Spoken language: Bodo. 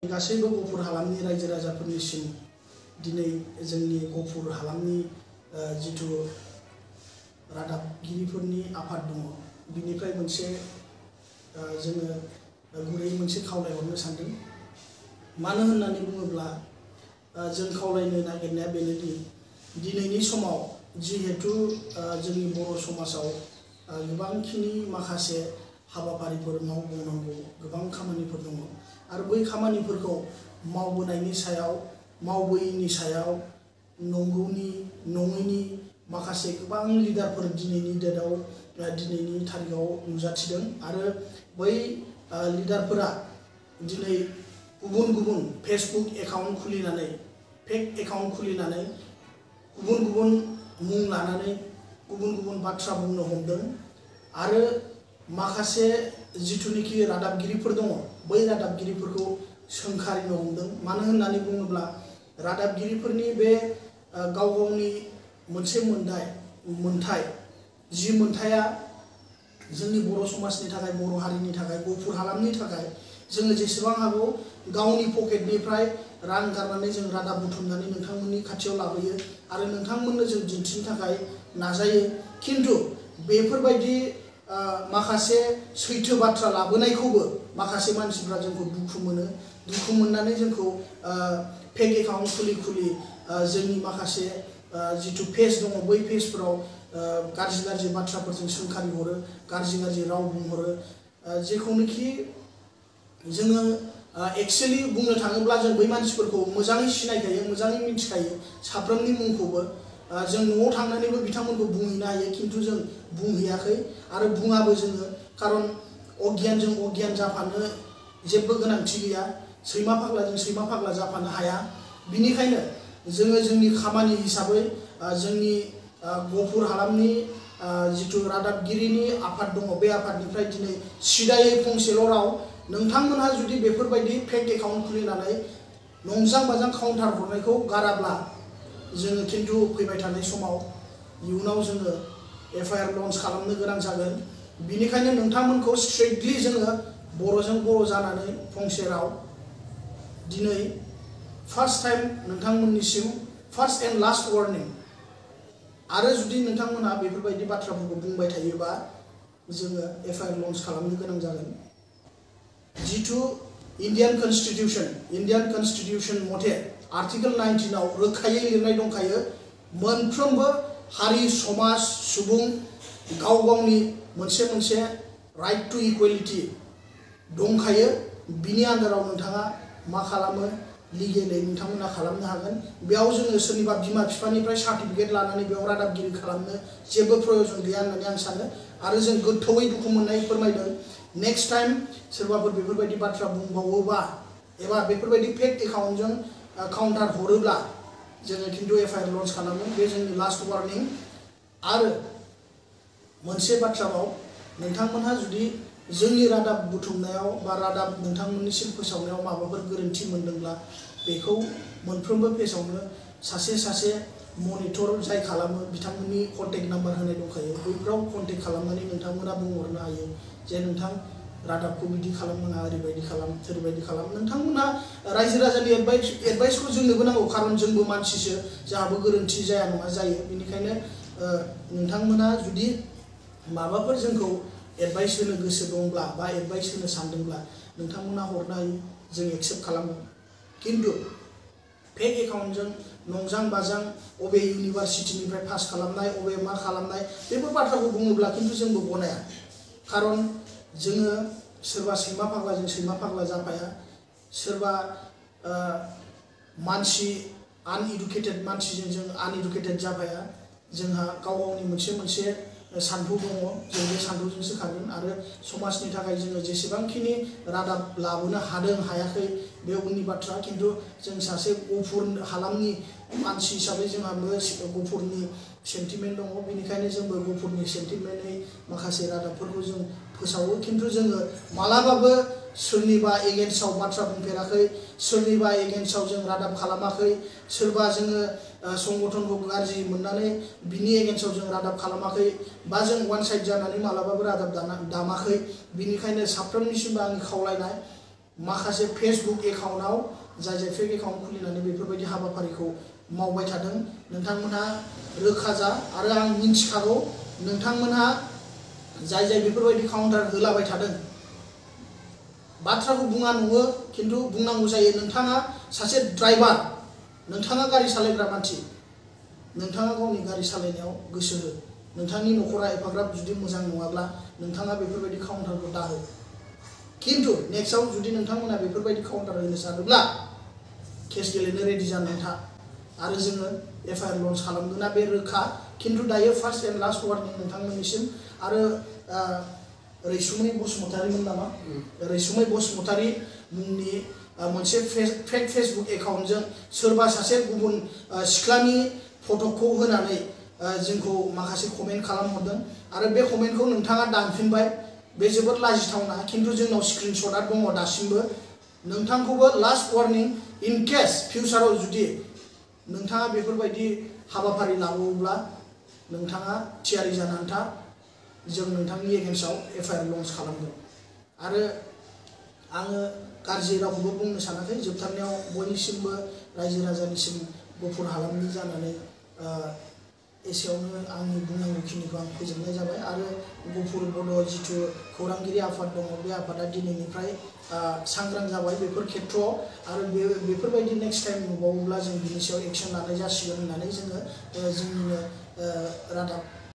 गासैबो गफुर हालामनि रायजो राजाफोरनिसिम दिनै जोंनि गफुर हालामनि जिथु रादाबगिरिफोरनि आफाद दङ बिनिफ्राय मोनसे जोङो गुरै मोनसे खावलायहरनो सानदों। मानो होननानै बुङोब्ला जों खावलायनो नागिरनाया बेनोदि दिनैनि समाव जिहेतु जोंनि बर' समाजाव गोबांखिनि माखासे हाबाफारिफोर मावबावनांगौ गोबां खामानिफोर दङ आरो बै खामानिफोरखौ मावबोनायनि सायाव मावबोयैनि सायाव नंगौनि नङैनि माखासे गोबां लिडारफोर दिनैनि डेटआव दिनैनि तारिखाव नुजाथिदों आरो बै लिडारफोरा दिनै गुबुन गुबुन फेसबुक एकाउन्ट खुलिनानै फेक एकाउन्ट खुलिनानै गुबुन गुबुन मुं लानानै गुबुन गुबुन बाथ्रा बुंनो हमदों आरो माखासे जिथुनिखि रादाबगिरिफोर दङ बै रादाबगिरिफोरखौ सोंखारिनो हमदों। मानो होननानै बुङोब्ला रादाबगिरिफोरनि बे गाव गावनि मोनसे मोनथाय जि मोनथाया जोंनि बर' समाजनि थाखाय बर' हारिनि थाखाय गफुर हालामनि थाखाय जोङो जेसेबां हागौ गावनि पकेटनिफ्राय रां गारनानै जों रादाब बुथुमनानै नोंथांमोननि खाथियाव लाबोयो आरो नोंथांमोननो जों दिन्थिनो थाखाय नाजायो। खिन्थु बेफोरबायदि माखासे सैथो बाथ्रा लाबोनायखौबो माखासे मानसिफ्रा जोंखौ दुखु मोननानै जोंखौ फेक एकाउन्ट खुलि जोंनि माखासे जिथु पेज दङ बै पेजफोराव गाज्रि बाथ्राफोरजों सोंखारि हरो गाज्रि राव बुंहरो जेखौनोखि जोङो एक्चुअली बुंनो थाङोब्ला जों बै मानसिफोरखौ मोजाङै सिनायखायो मोजाङै मिथिखायो साफ्रोमनि मुंखौबो जों न'आव थांनानैबो बिथांमोनखौ बुंहैनो हायो खिन्थु जों बुंहैयाखै आरो बुङाबो जोङो खारन अगियानजों अगियान जाफानो जेबो गोनांथि गैया सैमा फाग्लाजों सैमा फाग्ला जाफानो हाया। बिनिखायनो जोङो जोंनि खामानि हिसाबै जोंनि गफुर हालामनि जिथु रादाबगिरिनि आफाद दङ बे आफादनिफ्राय दिनै सिदायै फंसेल' राव नोंथांमोनहा जुदि बेफोरबायदि फेक एकाउन्ट खुलिनानै नंजां बाजां काउन्टार हरनायखौ गाराब्ला जोङो खिन्थु फैबाय थानाय समाव इयुनाव जोङो एफआइआर लन्च खालामनो गोनां जागोन। बिनिखायनो नोंथांमोनखौ स्ट्रिक्टलि जोङो बर'जों बर' जानानै फंसे राव दिनै फार्स्ट टाइम नोंथांमोननिसिम फार्स्ट एन्ड लास्ट वार्निं आरो जुदि नोंथांमोनहा बेफोरबायदि बाथ्राफोरखौ बुंबाय थायोबा जोङो एफआइआर लन्च खालामनो गोनां जागोन। जिथु इन्डियान कनस्टिटिउसन मथे आर्टिकल 19 आव रोखायै लिरनाय दंखायो मोनफ्रोमबो हारि समाज सुबुं गाव गावनि मोनसे राइट टु इकुवेलिटि दंखायो। बिनि आन्दाराव नोंथाङा मा खालामो लिगेलै नोंथांमोना खालामनो हागोन। बेयाव जोङो सोरनिबा बिमा बिफानिफ्राय सार्टिफिकेट लानानै बेयाव रादाबगिरि खालामनो जेबो प्रयजन गैया होननानै आं सानो आरो जों गोथौयै दुखु मोननाय फोरमायदों। नेक्स्ट टाइम सोरबाफोर बेफोरबायदि बाथ्रा बुंबावोबा एबा बेफोरबायदि फेक एकाउन्टजों काउन्टार हरोब्ला जोङो खिन्थु एफआइआर लन्च खालामगोन। बे जोंनि लास्ट वार्निं। आरो मोनसे बाथ्राबाव नोंथांमोनहा जुदि जोंनि रादाब बुथुमनायाव बा रादाब नोंथांमोननिसिम फोसावनायाव माबाफोर गोरोन्थि मोनदोंब्ला बेखौ मोनफ्रोमबो पेजावनो सासे मनिटर जाय खालामो बिथांमोननि कन्टेक्ट नाम्बार होनाय दंखायो बैफोराव कन्टेक्ट खालामनानै नोंथांमोना बुंहरनो हायो जे नोंथां रादाबखौ बिदि खालामनाङा ओरैबायदि खालाम नोंथांमोना रायजो राजानि एडभाइसखौ जोंनोबो नांगौ खारन जोंबो मानसिसो जोंहाबो गोरोन्थि जाया नङा जायो। बेनिखायनो नोंथांमोना जुदि माबाफोर जोंखौ एडभाइस होनो गोसो दंब्ला बा एडभाइस होनो सानदोंब्ला नोंथांमोना हरनो हायो जों एक्सेप्ट खालामो। खिन्थु फेक एकाउन्टजों नंजां बाजां अबे इउनिभार्सिटिनिफ्राय पास खालामनाय अबे मा खालामनाय बेफोर बाथ्राखौ बुङोब्ला खिन्थु जोंबो गनाया खारन जोङो सोरबा सैमा फाग्लाजों सैमा फाग्ला जाफाया सोरबा मानसि आनइडुकेटेड मानसिजों जों आनइडुकेटेड जाफाया जोंहा गाव गावनि मोनसे सान्थौ दङ जों बे सान्थौजोंसो खारगोन आरो समाजनि थाखाय जोङो जेसेबांखिनि रादाब लाबोनो हादों हायाखै बे उननि बाथ्रा। खिन्थु जों सासे गफुर हालामनि मानसि हिसाबै जोंहाबो गफुरनि सेन्टिमेन्ट दङ बेनिखायनो जोंबो गफुरनि सेन्टिमेन्टै माखासे रादाबफोरखौ जों फोसावो। खिन्थु जोङो मालाबाबो सोरनिबा एगेन्स्टआव बाथ्रा बुंफेराखै सोरनिबा एगेन्स्टआव जों रादाब खालामाखै सोरबा जोङो संगठनखौ गाज्रि मोननानै बिनि एगेन्स्टआव जों रादाब खालामाखै बा जों वान साइड जानानै मालाबाबो रादाब दामाखै। बिनिखायनो साफ्रोमनिसिमबो आंनि खावलायनाय माखासे फेसबुक एकाउन्टआव जाय फेक एकाउन्ट खुलिनानै बेफोरबायदि हाबाफारिखौ मावबाय थादों नोंथांमोनहा रोखा जा आरो आं मिन्थिखागौ नोंथांमोनहा जाय बेफोरबायदि काउन्टार होलाबाय थादों बाथ्राखौ बुङा नङो खिन्थु बुंनांगौ जायो नोंथाङा सासे ड्राइभार नोंथाङा गारि सालायग्रा मानसि नोंथाङा गावनि गारि सालायनायाव गोसो हो नोंथांनि न'खरा एफाग्राब जुदि मोजां नङाब्ला नोंथाङा बेफोरबायदि काउन्टारखौ दाहो खिन्थु नेक्स्टआव जुदि नोंथांमोना बेफोरबायदि काउन्टार होनो सानोब्ला केस गेलेनो रेडि जानानै था आरो जोङो एफआइआर लन्च खालामगोना बे रोखा खिन्थु दायो फार्स्ट एन्ड लास्ट वार्निं नोंथांमोननिसिम आरो रैसुमै बसुमतारीमोन नामा रैसुमै बसुमतारी मुंनि मोनसे फेक फेसबुक एकाउन्टजों सोरबा सासे गुबुन सिख्लानि फट'खौ होनानै जोंखौ माखासे कमेन्ट खालामहरदों आरो बे कमेन्टखौ नोंथाङा दानफिनबाय बे जोबोद लाजिथावना खिन्थु जोंनाव स्क्रिनशटआ दङ दासिमबो नोंथांखौबो लास्ट वार्निं इन केस फिउचाराव जुदि नोंथाङा बेफोरबायदि हाबाफारि लाबावोब्ला नोंथाङा थियारि जानानै था जों नोंथांनि एगेन्स्टआव एफआइआर लन्च खालामगोन आरो आङो गाज्रि रावखौबो बुंनो सानाखै जोबथारनायाव बयनिसिमबो रायजो राजानिसिम गुफुर हालामनि जानानै एसेयावनो आंनि बुंनांगौखिनिखौ आं फोजोबनाय जाबाय आरो गुफुर बड' जिथु खौरांगिरि आफाद दङ बे आफादा दिनैनिफ्राय सांग्रां जाबाय बेफोर खेत्रआव आरो बेफोरबायदि नेक्स्ट टाइम नुबावोब्ला जों बिनि सायाव एक्सन लानाय जासिगोन होननानै जोङो जोंनिनो रादाब